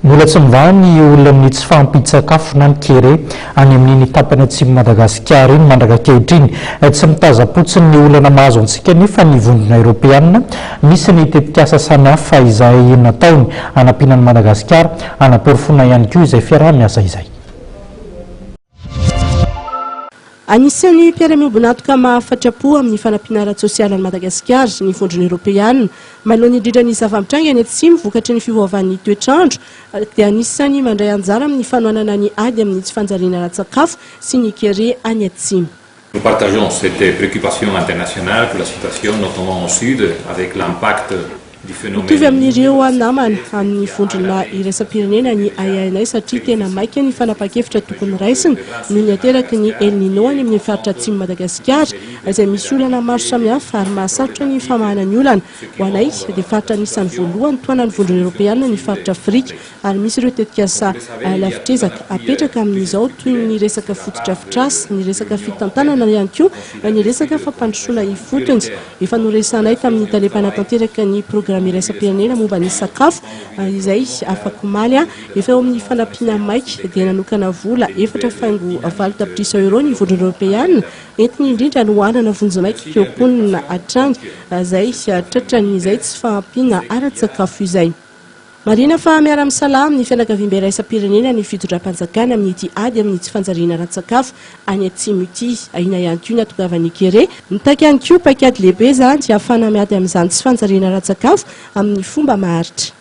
Mbola tsy mivaha ny olan'ny tsy fahampian-tsakafo na ny kere any amin'iny tapany atsimon'i Madagasikara iny mandraka ankehitriny. Tsy mitazam-potsiny ny olana mahazo antsika anefa ny Vondrona Eoropeanina. Misy ny tetikasa samihafa izay nataony hanampiana an'i Madagasikara, hanaporofoana ihany koa izay fiaraha-miasa izay. Anisan'ny mpiara-miombon'antoka mahafatra-po amin'ny fanampiana ara-tsosialy an'i Madagasikara ny Vondrona Eoropeana. Manoloana indrindra ny zava-mitranga any Atsimo vokatry ny fiovaovan'ny toetr'andro dia anisan'ny mandray anjara amin'ny fanohanana ny ady amin'ny tsy fanjariana ara-tsakafo sy ny kere any Atsimo. Nous partageons cette préoccupation internationale pour la situation, notamment au sud, avec l'impact Mitovy amin'ireo namana amin'ny vondrona iraisam-pirenena ny ahiahinay satria tena maika ny fanapahan-kevitra tokony raisina noho ny ateraky ny El Nino any amin'ny faritra atsimon'i Madagasikara izay misy olana maro samihafa ary mahasarotra ny famahana ny olana. Ho anay dia faritra anisan'ny voalohany tohanan'ny vondrona eoropeana ny faritra Afrika Ary misy ireo tetikasa lavitr'ezaka apetraka amin'izao toy ny resaka fotodrafitrasa, ny resaka fitantanana ihany koa ny resaka fampandrosoana ifotony. Efa noresahanay tamin'ny tale mpanatanteraka ny programa iraisam-pirenena momba ny sakafo izay afakomaly. Efa eo amin'ny fanampiana maika dia nanokana vola 4 faingo 8 tapitrisa euros ny Vondrona Eoropeana entiny indrindra hanohanana vonjimaika ireo mponina hatrany izay tratran'izay tsy fahampiana ara-tsakafo izay. Marihina fa miara-misalahy amin'ny fianakaviambe iraisam-pirenena ny fitondram-panjakana amin'ity ady amin'ny tsy fanjariana ara-tsakafo any atsimo ity. Ahiana ihany koa ny hatongavan'ny kere. Mitaky ihany koa paikady lehibe izany hahafahana miady amin'izany tsy fanjariana ara-tsakafo amin'ny fomba maharitra.